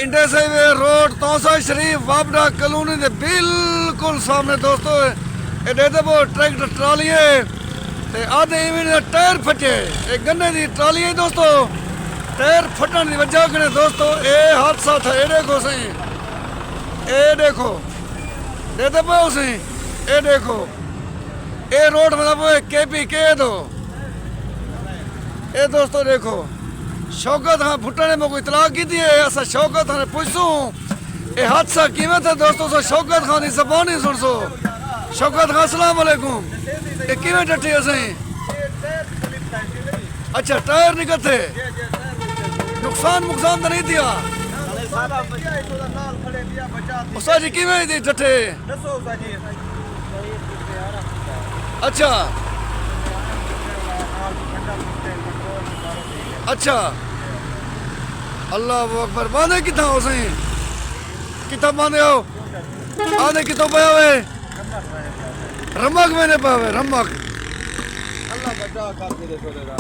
Indus high وے روڈ تونسہ شریف وابڈا کالونی دے بالکل سامنے دوستو، اے ڈیدے پو ٹریکٹر ٹرالی ہے تے آدھے ایویں دا ٹائر پھٹے۔ اے گنے دی ٹرالی ہے دوستو، ٹائر پھٹن دی وجہ کنے دوستو اے حادثہ تھا۔ اے ڈیکھو سائیں، اے ڈیکھو، ڈیدے پو سائیں، اے ڈیکھو۔ اے روڈ بنا پوئے کے پی کے دو۔ اے دوستو ڈیکھو، شوکت خان بھٹو نے مکو اطلاع کیتی ہے، اساں شوکت خان پوچھسوں اے حادثہ کیویں تھا۔ دوستو، اساں شوکت خان دی زبانی سنسو۔ شوکت خان، السلام علیکم۔ اے کیویں ڈٹھی اسیں؟ اچھا، ٹائر نکلتے، نقصان مقصان تو نہیں تھیا؟ استاد جی، کیویں دی ڈٹھے؟ اچھا۔ اچھا۔ اللہ اکبر۔ باندھے کتھاں ہو سائیں؟ کتھاں باندھے ہو؟ آندھے کتھوں پیا ہوئے؟ رمک میں نے پیا ہوئے، رمک۔ اللہ بچا کر دے سونے دا۔